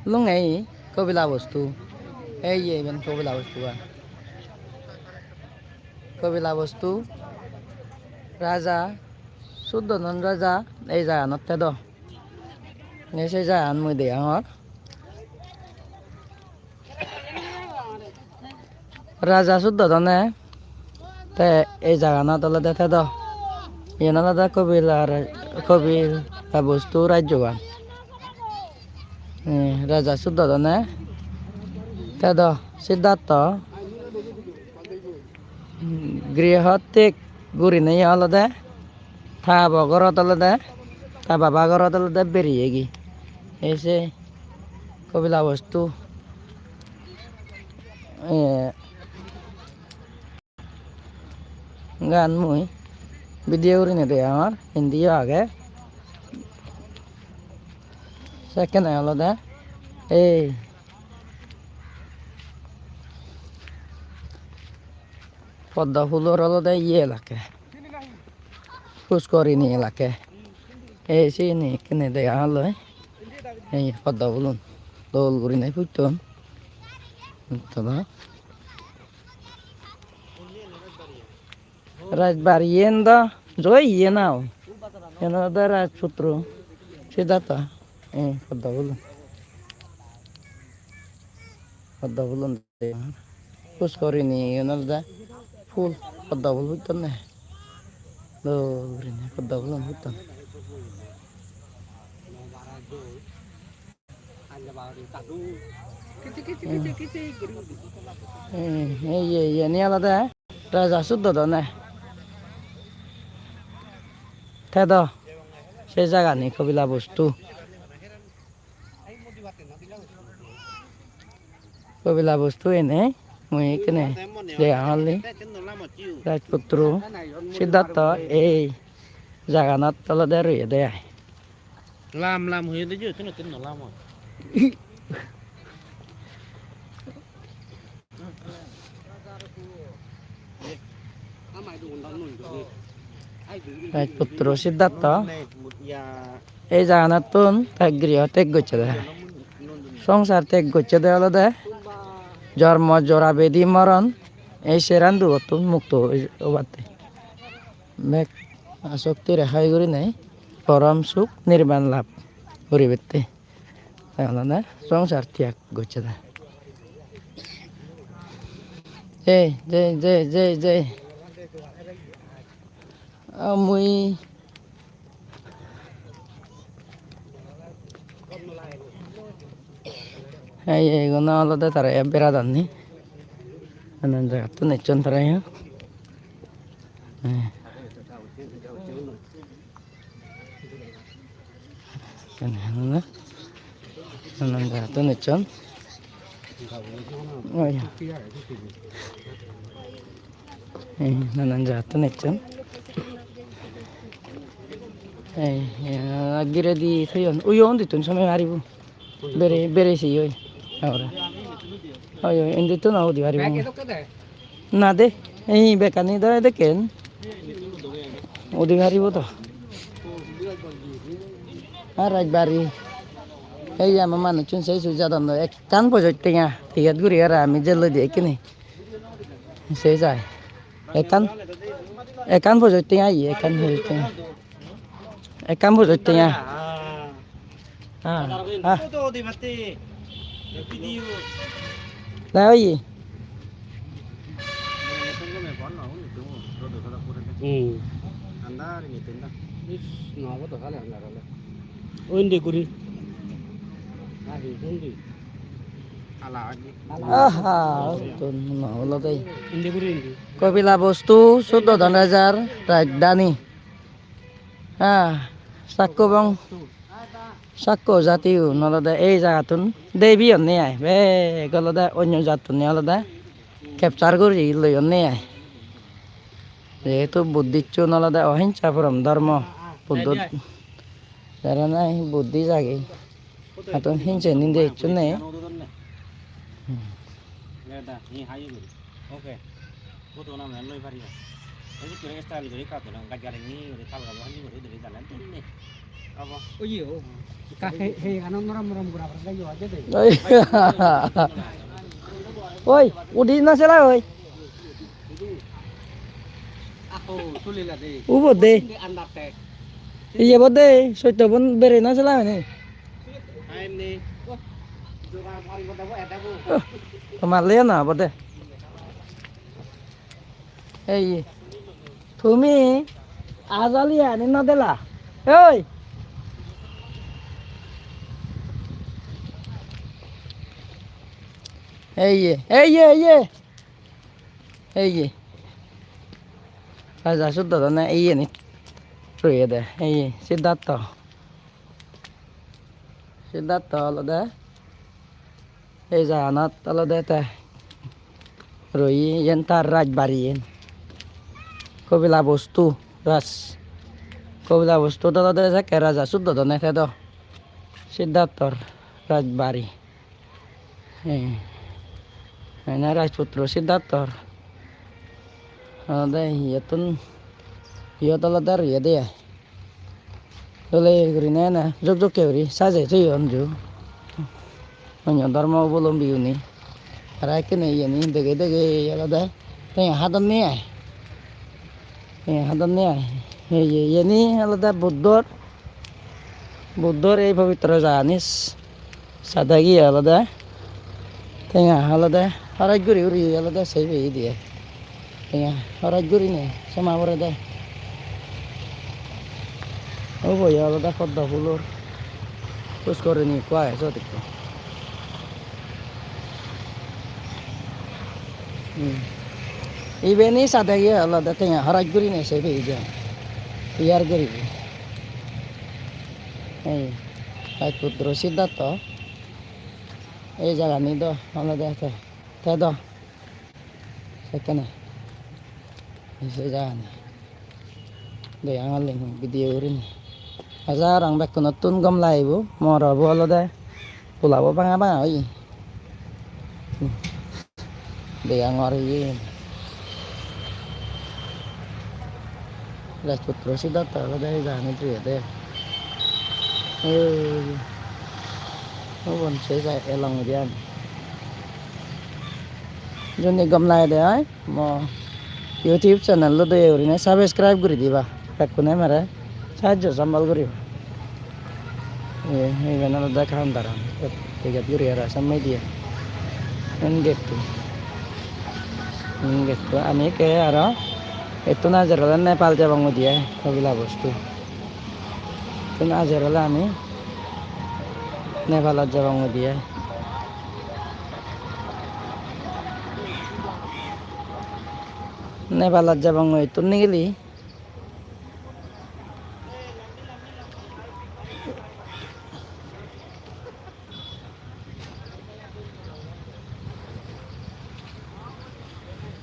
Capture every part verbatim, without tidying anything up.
Lungei Kobila bostu. Ei ye iben Kobila bostu an. Kobila bostu. Raja, Suddhodon raja ei jaganot thedo. Ei se jagan mui degongor. Raja Suddhodone te ei jaganot olode thedo. Iyen olode Kobilar, Kobila bostu rajyogan. Eh, Raja Suddhodone thedo Siddhartho, mm, griho teg gurinei olode ta babo gorot olode, ta baba gorot olode bereyegi. Ei se Kobila bostu, eh, gan mui video gurinei degongor, indi yo age. Sekkene olode ei poddo fulor olode iye elake, puskorini elake. Ei siyeni ekkene dega olo, ei poddo fulun dol gurinei putton. Tara Rajbari iyen do joi iye na o. Iyen olode Rajputro Siddhartho. Eh, poddo fulun. Poddo fulun de. Puskorini iyen olode ful, poddo ful puttonne. Dol gurinei poddo fulun putton. Hmm. Hmm, ei, ei, iyeni olode Raja Suddhodone thedo se jagani Kobila bostu. Kobila bostu ene mui ekkene degongor li. Rajputro Siddhartho ei jaganot olode royede ai. Lam lam hoyede je, tun tun lam. Rajputro Siddhartho ei jaganattun te griho teg gocchede. Songsar teg gocchede olode jormo jora bedi moron ei seran dugottun mukto obatte. Bek asoktire hai gurinei porom suk nirban lab guribette. Te olode songsar tiyag gocchede. Jei, jei, jei, jei, jei. Ah, mui. Ei, ei, igun olode tara beradonni. Nanan jagattun ecchon tara, eh. Eh. Nanan jagattun ecchon. Oi. Ei, nanan jagattun ecchon. Ei, eh, giredi toyon. Uyo undittun somey paribo. Bere, bere si oi. Ora. Oi, oi, indittun udi paribo. Na de, ei bekkani do edekken. Udi paribo to. Ar Rajbari. Ei ama manuchun sei sui jadon do. Ekkan pojoj tenga. Ticket guri ar ami jelloi di ekkini. Sei jai. Ekkan, ekkan pojoj tenga ye, ekkan pojoj tenga. Ekkan pojoj tenga. Ah, ah. Na oye. Hmm. Is, no, what the hell, I'm not. Undi guri. Aha, tun no olode. Indi guri indi. Kobila bostu, Suddhodon rajar rajdhani. Ha, Sakko bong, Sakko jatiun olode ei jagattun debiyonne ai. Bek olode onyo jattunne olode capture guri loyonne ai. Jehetu Buddhistun olode ohingsa porom dhormo. Buddho Jara nahi Buddhist age, hatun hinse ninde ecchonne. Hmm. Oye, o. Ka he, he, ano norom norom gora gora yo aje de. Oi. Oi, udi na sela oi. Ako, tulila de. Ubo de. Inde andar te. Iye bo de, soito bon bere na sela ne. Time ni. Jogar mari bo dabo, edabo. Tomar le na bo de. Ei, tumi ajali ani no dela. Ei. Ei, ei, ei, ei. Ei. Raja suddo done ei ani roye de. Ei, Siddhartho. Siddhartho olode ei jaganot olode te roye, iyen tar rajbari iyen. Kopilabostu raj. Kopilabostu olode sekke raja suddo done te do. Siddharthor rajbari. He. Ene Rajputro Siddharthor. Olode iyottun, iyot olode roye de ai. Dole gurinei ene jok jokke guri sajei toyon ju. Onyo dhormo obolombi gune. Tara ekkene iyeni dege dege olode tenga hadonne ai. Tenga hadonne ai. Ei ye, iyeni olode Buddhor, Buddhor ei pobitro jagani s-, sadegi olode tenga olode horoj guri guri olode sei peye diye. Tenga horoj gurinei soma porede. Ubo yo olode poddo fulor puskorini ekko age siyot ekko. Hmm. Ibeni sadegi olode tenga horoj gurinei sei peye diye. Iyar guri. Ei, Rajputro Siddhartho. Ei jagani do olode te, te do. Sekkene. Ei se jagani. Degangor le video gurinei. Aja rang bekkunottun gom lagibo. Mor obo olode. Pulabo banga banga oye. Degangor iye. Rajputro Siddhartho olode ei jaganit reyede. Ei, ubon se jai elong guri ami. Juni gom lagede oi, mo YouTube channel-lo doye gurine subscribe guri diba. Bekkune more sahajjo sombol guriba. Ye, iben olode counter-an. Ticket guri aro samne diye. Main gate-to. Main gate-to. Ami ekke aro ettun ajer ole Nepal jebong udi ai, Kopilabostu. Ettun ajer ole ami Nepalot jebong udi ai. Nepalot jebong ettun nigili.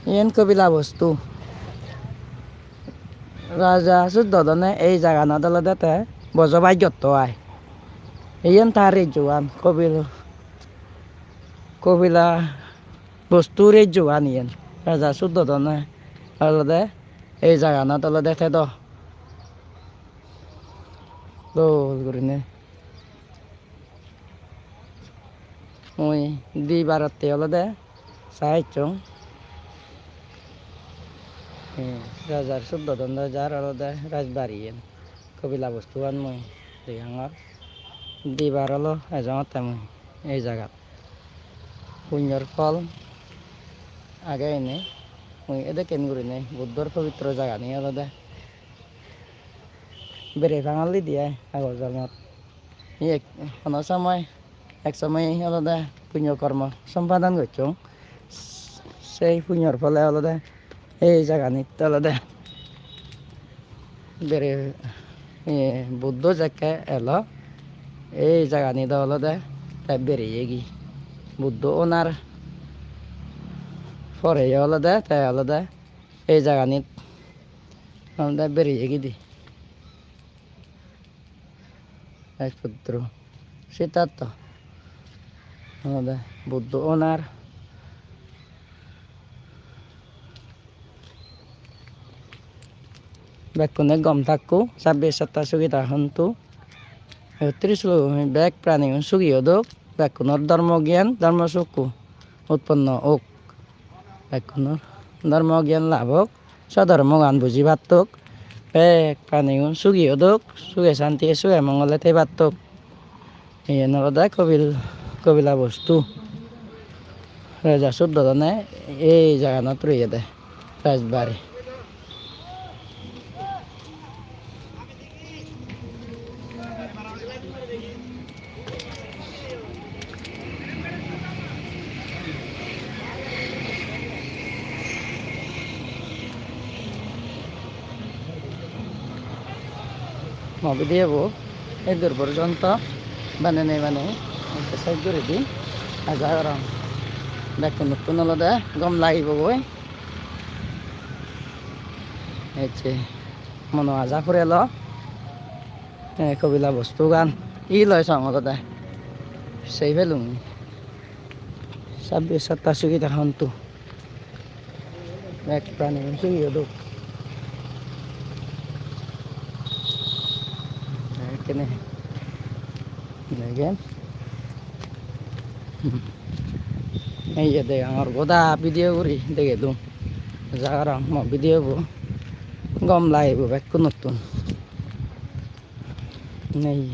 Iyen Kopilabostu. Raja Suddhodone ei jaganot olode te bojobas gotto ai. Iyen ta rejjogan, Kopil-, Kopilabostu rejjogan iyen. Raja Suddhodone olode ei jaganot olode thedo. Dol gurinei. Mui dibarotte olode sa ecchong. He, Raja Suddhodon rajar olode rajbari iyen. Kopilabostuan mui degongor. Dibar olo ejongotte mui ei jagat. Punyor phol age ene. Mui edekken gurinei Buddhor pobitro jagani olode bere pangal didi ai agor jormot. Ek, hono somoy, ek somoy olode punyo kormo sompadon gocchong. Sei punyor phole olode ei jaganit olode bere, eh, Buddho jekke elo, ei jaganit olode te bereyegi. Buddho onar poreyo olode te olode ei jaganit olode bereyegidi. Rajputro Siddhartho olode Buddho onar. Bekkune gom thakko, sabbe satta sukhita hontu. Trisulo bek pranigun sugi odok, bekkunor dhormo gyan, dhormo sukku utponno ok, bekkunor dhormo gyan lab ok, sodhormogan buji pattok, bek pranigun sugi odok, suge santiye suge mongole thei pattok. Iyen olode Kobil, Kobila bostu. Raja Suddhodone ei jaganot royede, Rajbari. Mo video bo ei dur porjonto banenei banei ekka sej guri di. Aja gorong bekkunottun olode gom lagibo goi. Ecche mono aja purelo. Eh, Kobila bostugan. Hi loi song olode? Sei pelung. Sabbi satta sugita hontu. Bek pranigun sugi odok. Ekkene degen. Ei ye degongor goda video guri degedung. Aja gorong mo video bo gom lagibo bekkunottun. Nei.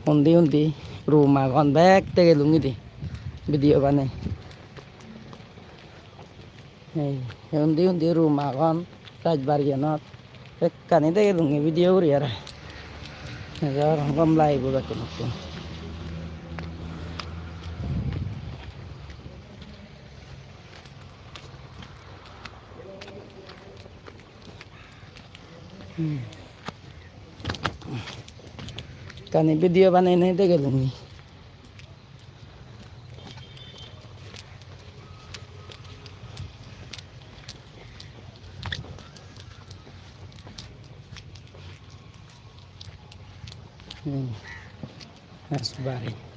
Undi undi room agon, bek degedung idi video banei. Ei, undi undi room agon Rajbari-anot. Bekkani degedunge video guri are. Ejo gom lagibo bekkunottun. Hmm. Ekkani video baneinei degedunge. Hmm. Rajbari.